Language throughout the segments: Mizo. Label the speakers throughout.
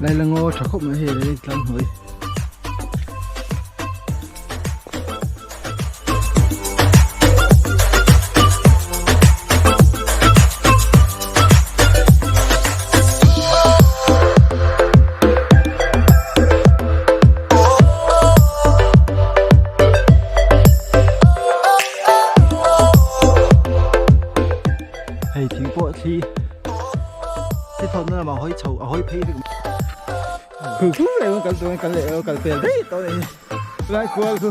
Speaker 1: Lai la ngaw tha khawp mai hei lei tlang hnuai. Hei thing pawh thli thli thawt na lamah hawi chho a hawi phei vek khu khu leh kal tur kal leh kal pel daih tawh a ni lai kual khu.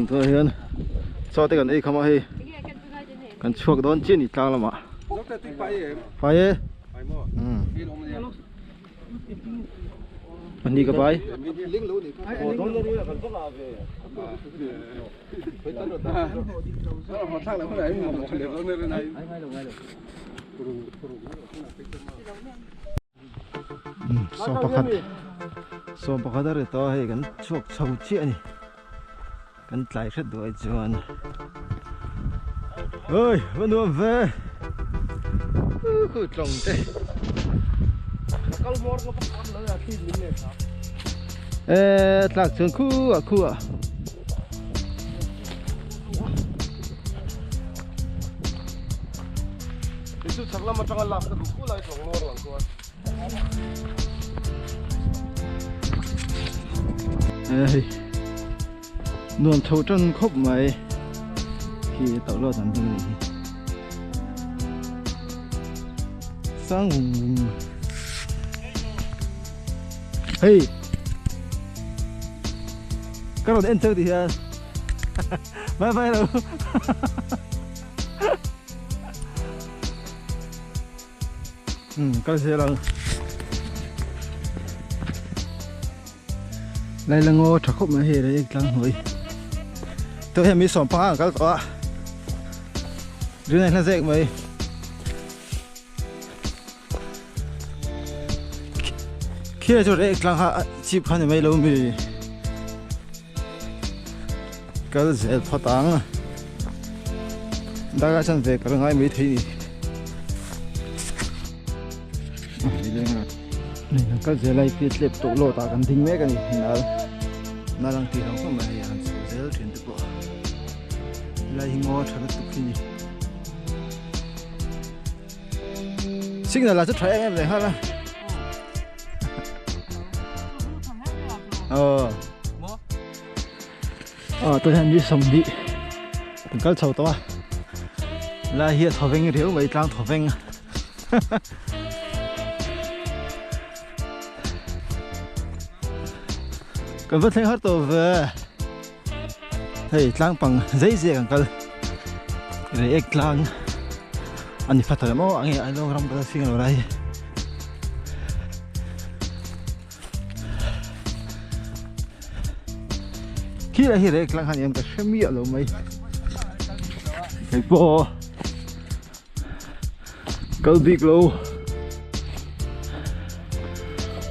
Speaker 1: Tunah hian chaw te kan ei kham a hei kan chhuak dawn chiah a ni tlang lamah pai e pahnih ka pai sawm pakhat sawm pakhat a ri tawh a hei kan chhuak chho chiah a ni kan tlai hret duai chuan oi va nuam ve khu tlawng te e tlak chuan khu ah khu ah
Speaker 2: Chu chhak lam atanga lak ka duh khu lai tlawng nuar lang chuan.
Speaker 1: Hei nuam tho tan khawp mai khi tauh lo dan ding a nih hi sang vung vung hei ka rawn en cheu tih hian bye bye lo. Kal zel ang Laila ngaw tha khawp mai hei rei tlang hnuai tawh hian mi sawm panga ang kal tawh a rinai hla zek mai khi chu rei tlang kha chip kha ni mai lo mi Kal zel phawt ang. Darah chuan ve kal ngai mai thei ni. Ni kal zel ai pi tlep tawh lawt ah kan ding mek a ni nal nal ang tih lo khawp mai hei a han chho zel thin te pawh helai hi ngaw tha lutuk hi ni. Signal ah chu tha em em leh nghal a. Aw. Aw tah hian mi sawmhnih kan kal chho tawh a lai hi a thaw veng riau mai tlang thaw veng kan va thleng har tawh ve hei tlang pang zei zia kan kal reiek tlang a ni phat emaw a nge ailawng ram kal a fing lo lai. Khi lai hi rek tlang khan em ka hre miah lo mai. Hei pawh kal bik lo.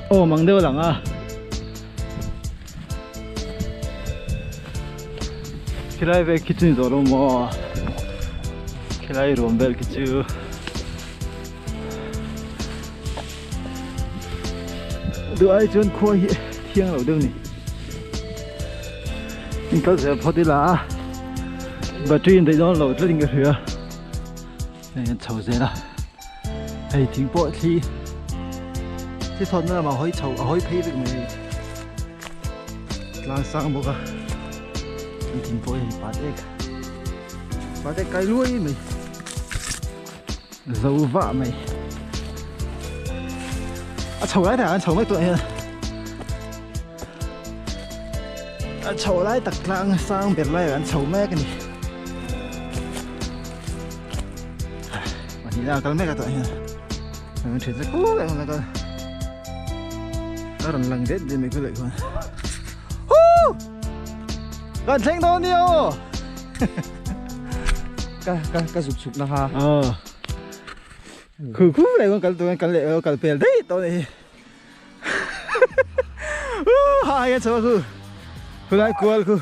Speaker 1: Aw mang deuh lang a. Khilai vel khi chu ni zawh lo maw? Khilai ruam vel khi chu. Duh ai chuan khua hi thiang lo deuh ni. In kal zel phawt ila a battery in daih dawn lo tlat in ka hria. Hei an chho zel a. Hei thing pawh thli thli thawtna lamah a hawi chho a hawi phei vek mai hei. Tlang sang bawk a. An thing pawh hi hei pat ek pat ek kai luai mai. Zo vah mai. A chho lai tak an chho mai tawh hian. A chho lai tak tlang sang ber lai an chho mek a ni. Pahnih a kal mek a tawh hian. An then chu kul ang la kal. A rawn lang det det mai khulai khuan. Hoo! Kan thleng dawn ni aw!
Speaker 2: Ka ka ka zuk chhuk na ha.
Speaker 1: Ờ. Khu khu lại con kal tu kal leh kal pel dei to ni. Hai cái số khu. Khu lại kual khu.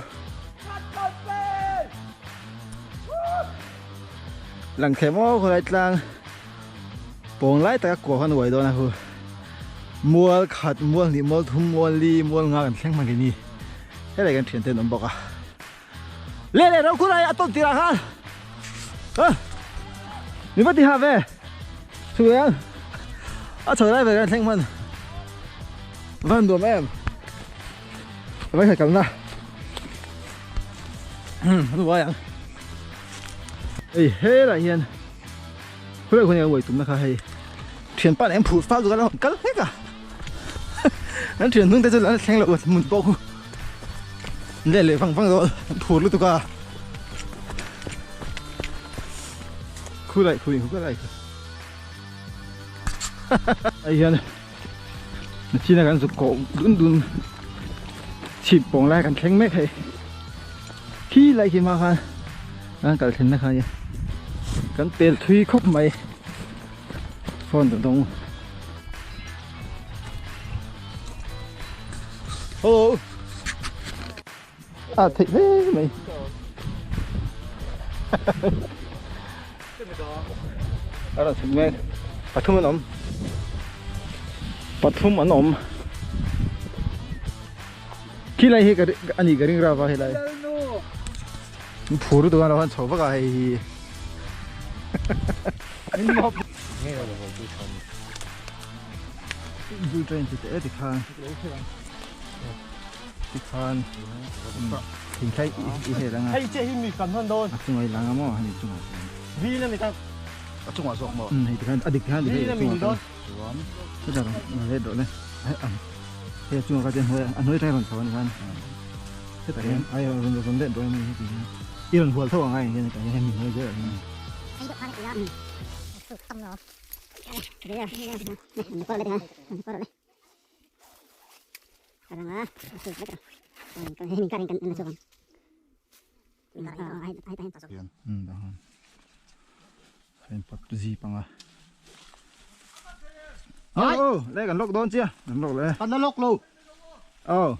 Speaker 1: Lang khem o khu lai tlang. Pawng lai taka kuah khan uai dawn a khu. Mual khat mual hnih mual thum mual li mual nga kan thleng hman ke ni. Helai kan thian ten awm bawk a. Le le ro khulai a tawn tirah khan a mi va ti ha ve chu ang a chho lai ve kan thleng hman van nuam em vai khat kalna an uai ang hei helai hian khulai khuan hian uai tumna kha hei thianpa nen phur fal chu kan la kal hlek a Kan thian hnung te chu an thleng loh hmun pawh khu leh leh vang vang dawn an phur lutuk a khu lai khu in khu lai khu ai hian nachina kan zuk kawh dun dun chhip pawng lai kan thleng mek hei khi lai khi hma khan kan kal thlen na kha nia kan pel thui khawp mai phone ta dawng. Hello. À thịt thế mày. Đó là thịt nghe. Pathum an awm. Pathum an awm. Khi lai hi ani ka ring rava helai. Phur tu an chho vak a hei hi. Blue train chi te tikhan tikhan thing khai i he langa
Speaker 2: hei che hi mi kan hon don
Speaker 1: a chunga i langa mo hani chunga
Speaker 2: vi na mi ta a chunga zawk mo
Speaker 1: hei tikhan adik tikhan
Speaker 2: vi na mi don
Speaker 1: chu ta le do le he chunga ka chen hoi an hoi trai ron chawan khan he ta hian ai ron ron le do ni he ti i ron hual tho angai hian ka hian mi hoi je Đây cần lốc đón chưa? Cần lốcเลย.
Speaker 2: Cần nó lốc luôn.
Speaker 1: Ờ.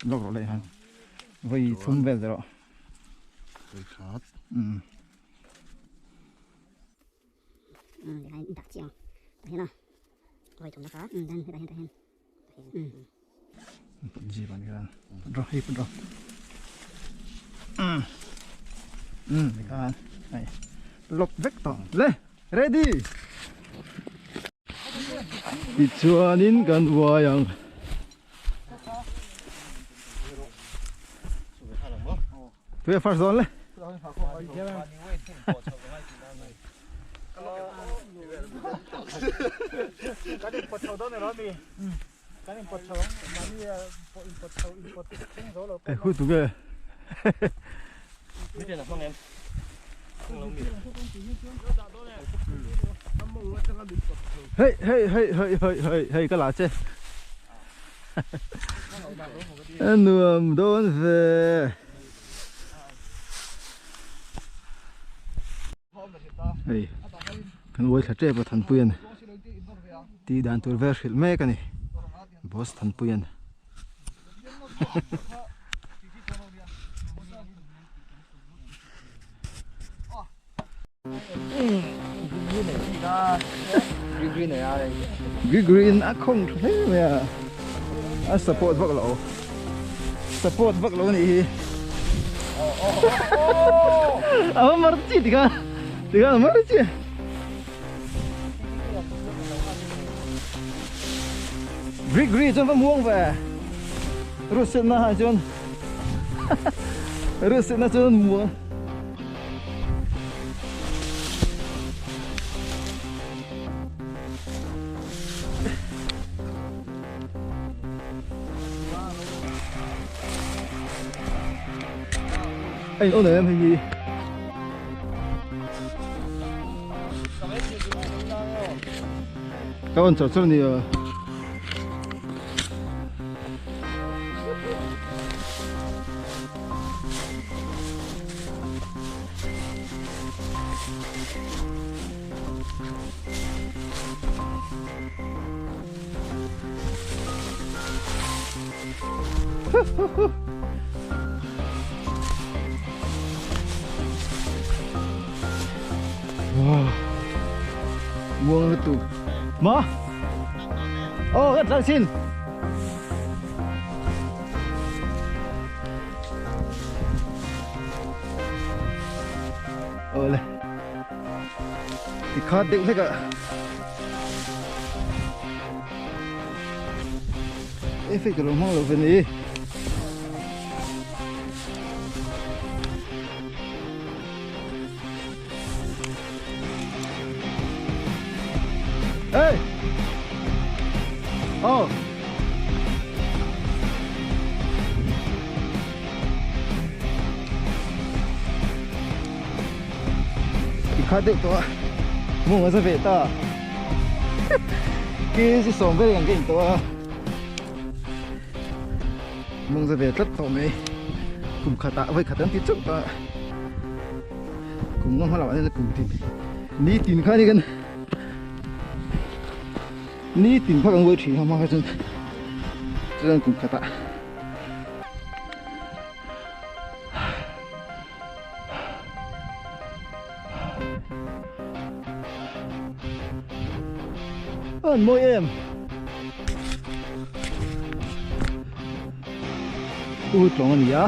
Speaker 1: Lốc rồi lại hả? Vậy thun về rồi. Ừ. Gì bạn cái rồi hi rồi. Ừ. Ừ, cái này. Lốc vector. Lên, ready. Tichuanin kan uai ang. Tui a first dawn le. Ê, khu tụ kìa. Hey hey hey hey hey hey hey cái lá chứ. A nuam dawn ve. Hei kan uai thla tep a Thanpuia'n tih dan tur vel hrilh mek a ni boss Thanpuia'n. Green a khawng tha hle mai a a support vak lo support vak lo anih hi a va mar chi tikhan tikhan a mar chi Green chuan va muang ve Russell na ha chuan Russell na chuan muang A in awn em hei hi. Ka on char char ni a. Wow. Muang lutuk. Ma? Oh, kan tlang sin. Awle. Ti khat deuh hlek a. Effect ka lo hmang lo ve ni. Hey! Oh! Ti khat deuh tawh a mawng a za ve ta kg sawm vel ang ka in tawh a mawng za ve tlat tawh mai kum khatah vawi khat an ti chauh ta kum nga hma lamah hian kum tin ni tin kha ni kan ni tin kha kan vawi thin a hma kha chuan chuan kum khatah An mawi em U tlawng a ni a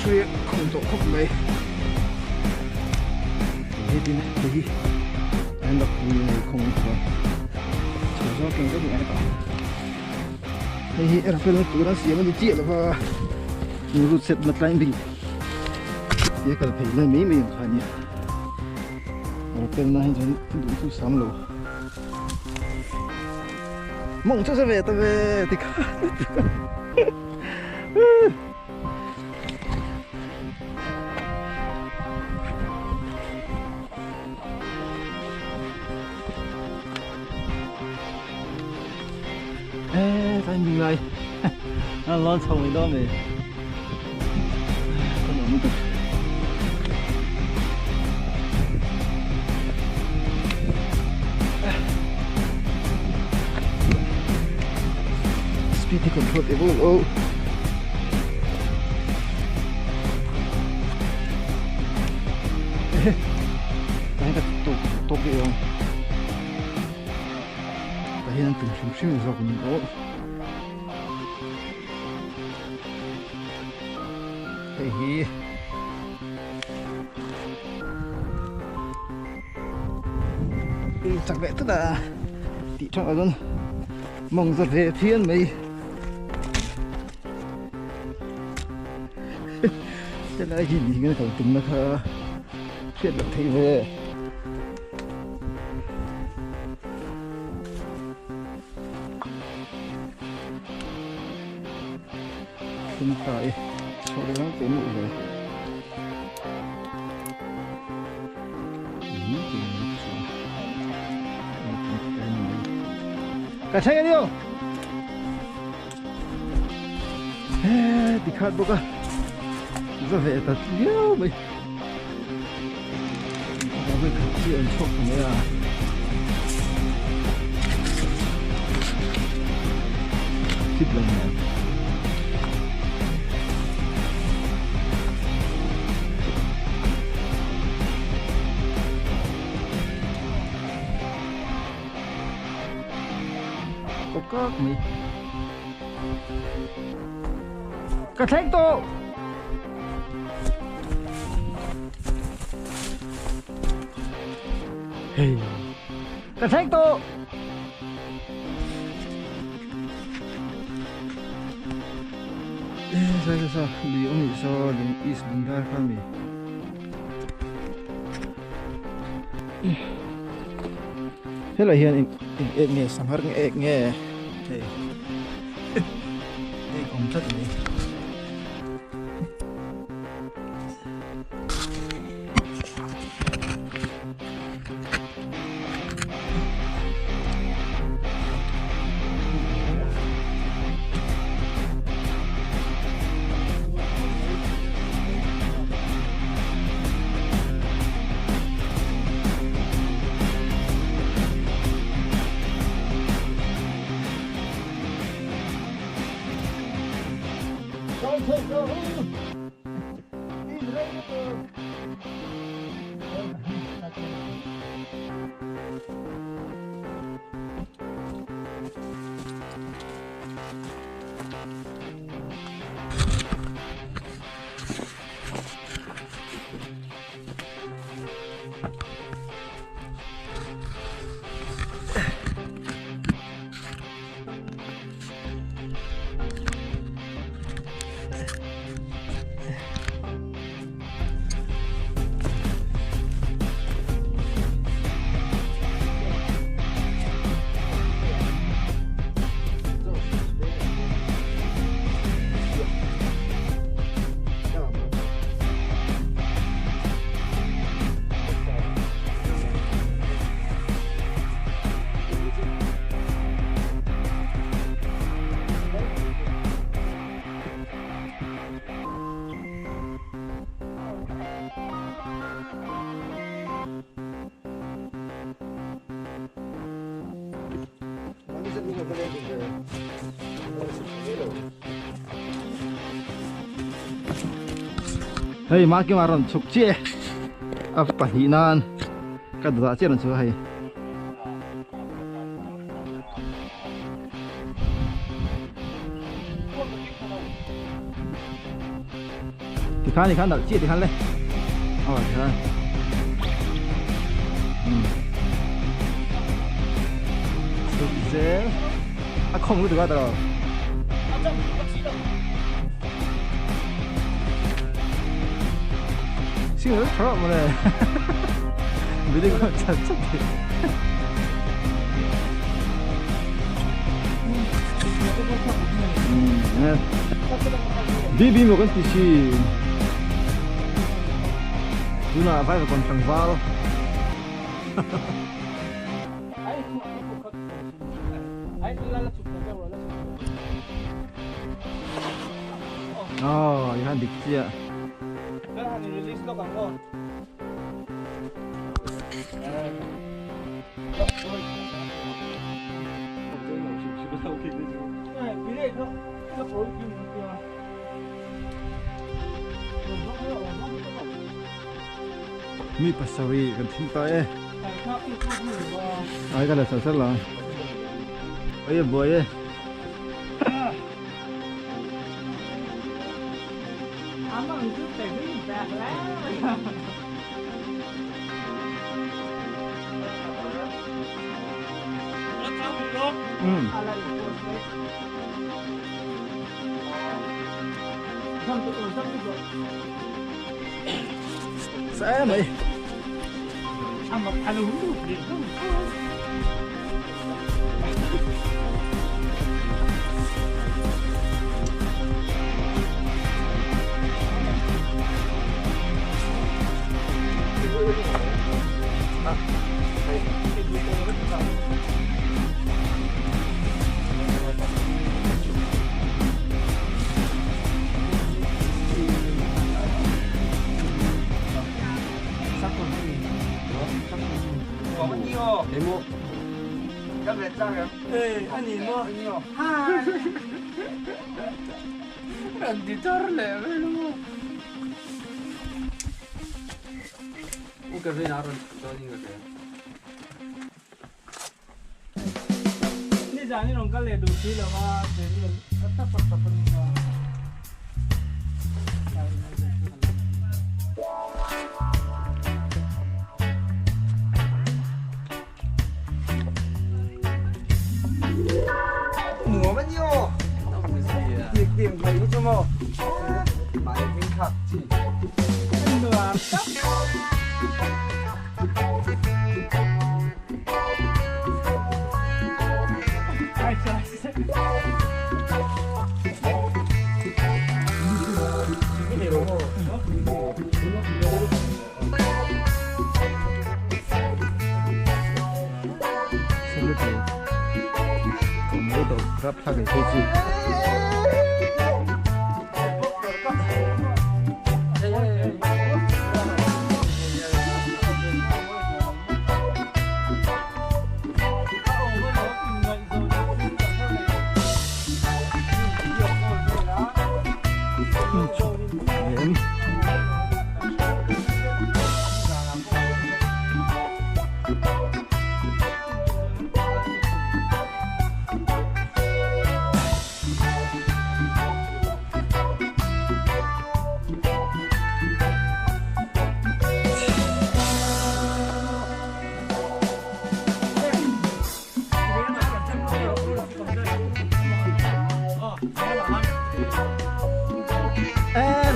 Speaker 1: Hriat khawm tawh khawp mai Hetin hei hi an rak pui nei khawng chuan chho zawk eng vek mai a hei hi airplane na tur a siam a ni chiah lova route set na climbing tia kal phei lai mai mai ang kha a nia airplane na hi chuan duh chu sam lo mawng chu sa ve ta ve tikhan Ê, ta nhìn này Nó lon chồng mình đó mày Con nó mất Speed control table oh Tah hian ka tawk tawk deuh ang tah hian an tum hrim hrim zawk a ni aw hei hi chak leh tlat a tih thang ah chuan mawng za ve phian mai. Helai hi ni nge kal tumna kha hriat loh theih ve. Thum ta e chho leh ang teh meuh ve. Ka thleng a ni aw. He ti khat bawk a. Va ve ta viau mai. Ka ve khat chi an chhuak ta mai a. Chip lo nen. Kawp kak mai. Ka thleng tawh. Hei. Ka thleng tawh. Sa sa sa lui awm nih saw lung east lungdar kha mi. Helai hian eng eng ek nge sanghar nge ek nge hei ek awm tlat mai. Hei mah kima rawn chhuk chiah e a pahnih nan ka dawtah chiah rawn chhuk a hei. Tikhan tikhan nalh chiah tikhan le aw tikhan chhuk zel a khawng lutuk a tawh sing lo tha mawle building chat chat BB maw kan ti si tunah vai va kon tlangval Oh, ihan dik chiah. Mi pasarih kan thim ta e. Ai ka la sal sal la. Ai a buai e. Sẽ mày.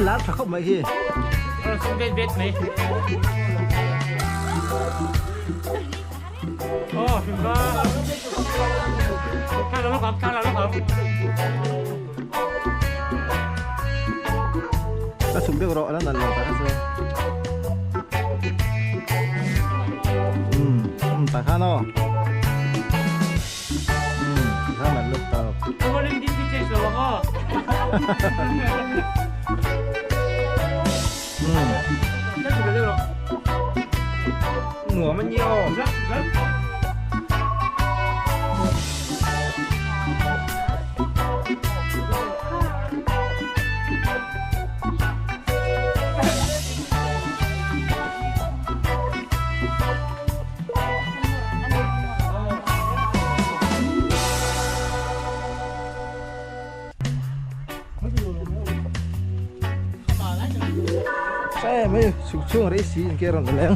Speaker 1: Lar tha khawp mai hi.
Speaker 3: Bet bet mai. Oh, him ba. Kha lo kham, kha lo kham.
Speaker 1: A chum bek rawh ala nal lo tak a chu. Um tak khan aw. Um kha nal lo tak.
Speaker 3: Rolling din ti lo ngo.
Speaker 1: Um.
Speaker 2: Nuam an nio.
Speaker 1: Xe mấy sụp xuống đấy xí kia rồi lên.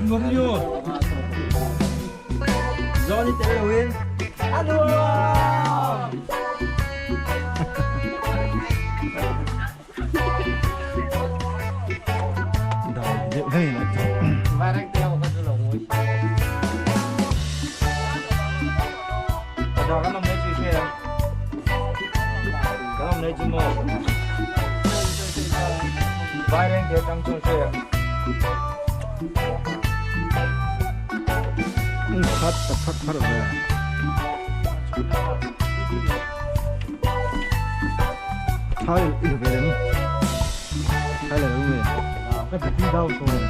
Speaker 2: Nuam nio.
Speaker 1: Johnny Taylor win. Phát phát phát rồi. Thôi yêu về đến. Hay là đúng rồi. Cái phải đi đâu rồi.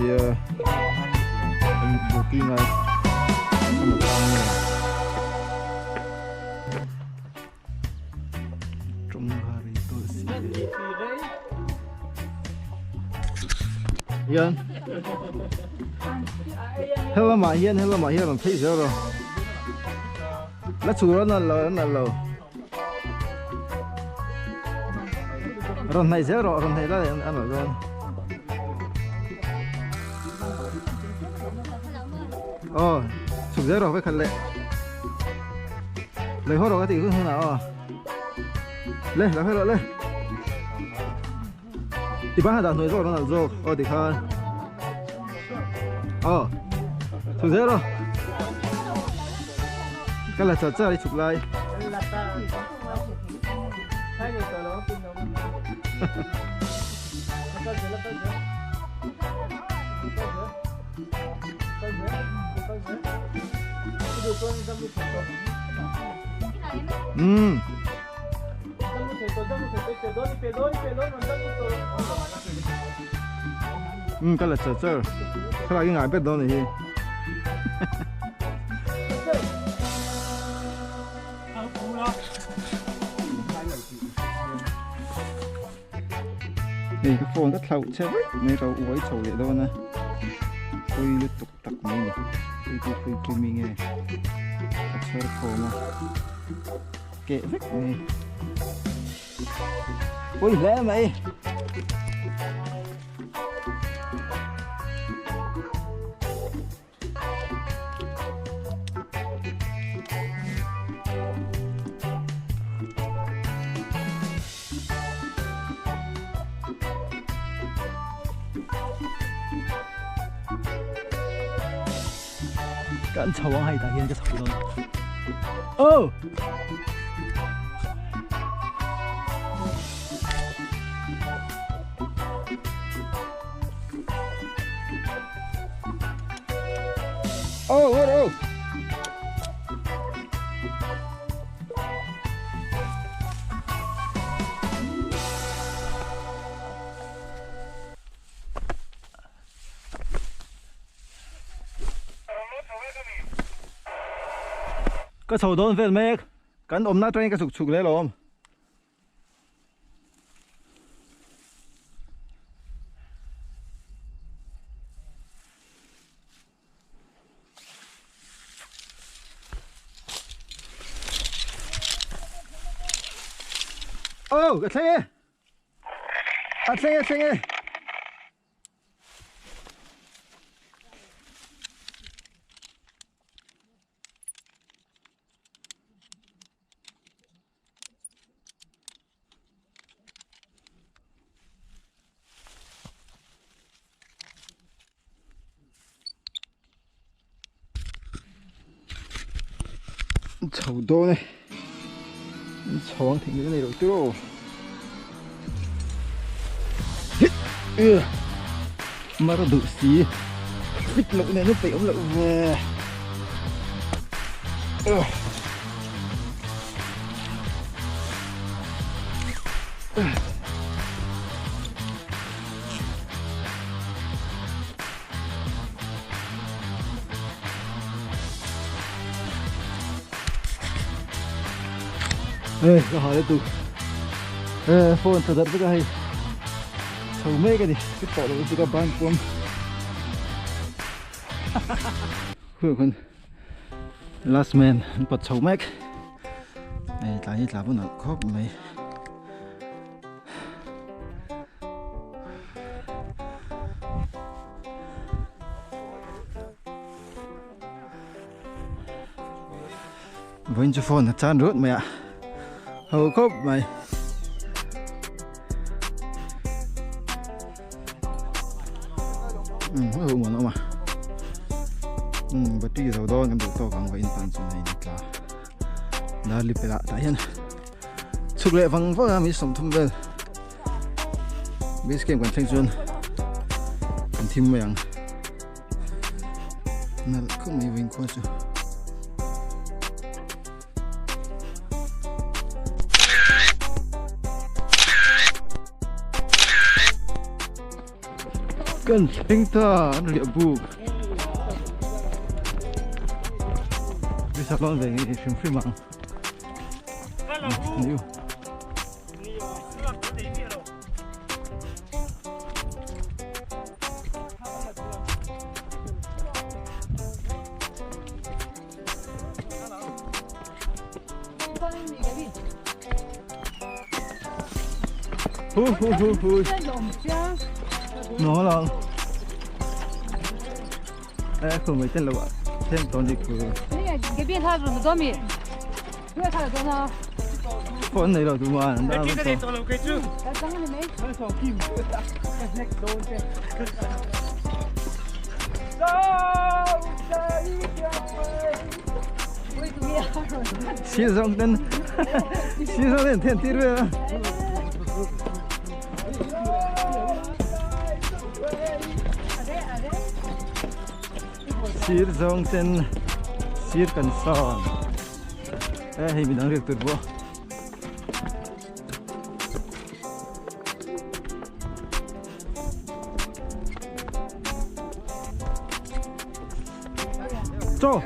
Speaker 1: sia eng buaipui ngai a tang nge tawng kha rei tawh si hian helamah hian helamah hian rawn phei zel rawh la chhur a nalh lo a nalh lo. Rawn hnaih zel rawh, rawn hnaih lai a nalh dawn. Aw, chhuk zel rawh vekhat leh. Lei haw rawh ka tih hun hunah aw. Le, la hawi rawh le. I ban kha dah hnuai zawk rawn nalh zawk aw tikhan. Aw, chhuk zel rawh. Ka la char char i chhuk lai. Umm. Umm ka la char char. Thlalak i ngai bet dawn a ni hi. Hei ka phone ka thlauh chhe vek mai ka uai chho leh dawn a pui lutuk tak mai ni hei chu pui chu mi nge ka chher khawm a keh vek mai pui hle mai. Kan chho ang hei tah hian ka chho dawn. Oh! Oh, oh, oh. Ka chho dawn vel mek kan awmna atangin ka chhuk chhuk leh alawm. Oh, ka thleng e. A thleng e, thleng e. Chho dawn e chho ang thei nei lo tiraw mar duh si fit loh nen a peih awm loh ve. Ê, ka ha le tu. Ê, phone tha dat vek a hei. Chho mek a ni. Ka tawh loh chu ka ban puam. Hui khan last man an pawt chho mek. Hei tlai hi tla pawh nalh khawp mai. Vawiin chu phone a chan rut mai a ho khawp mai. Hu muan awm a battery zo dawn kan duh tawk ang vawiin tan chuan hei ni tla darli pelah tah hian chhuk leh vang vang a mi 30 vel base camp kan thleng chuan kan thim mai ang nalh khawp mai vawiin khua chu. Kan thleng ta an riah buk. Bisa lawn ve nge hrim hrim ang. Niu. Hu hu hu hu. Nó là. Ê, không mấy tên là bạn. Thêm tốn đi cứ. Phone này là tụi mà. Xin tên xin tên thiên tiết về. Sir zong ten sir kan son. Ê, hình mình đang việc tuyệt vời. Cho.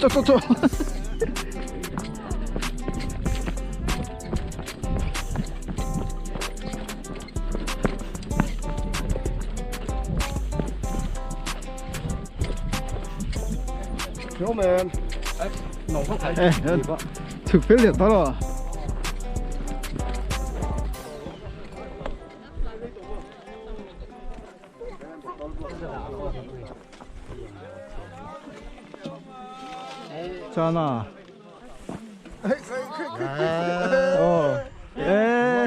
Speaker 1: Cho cho cho. Ê, thực phế liệt đó rồi. Chana. Ờ. Ê.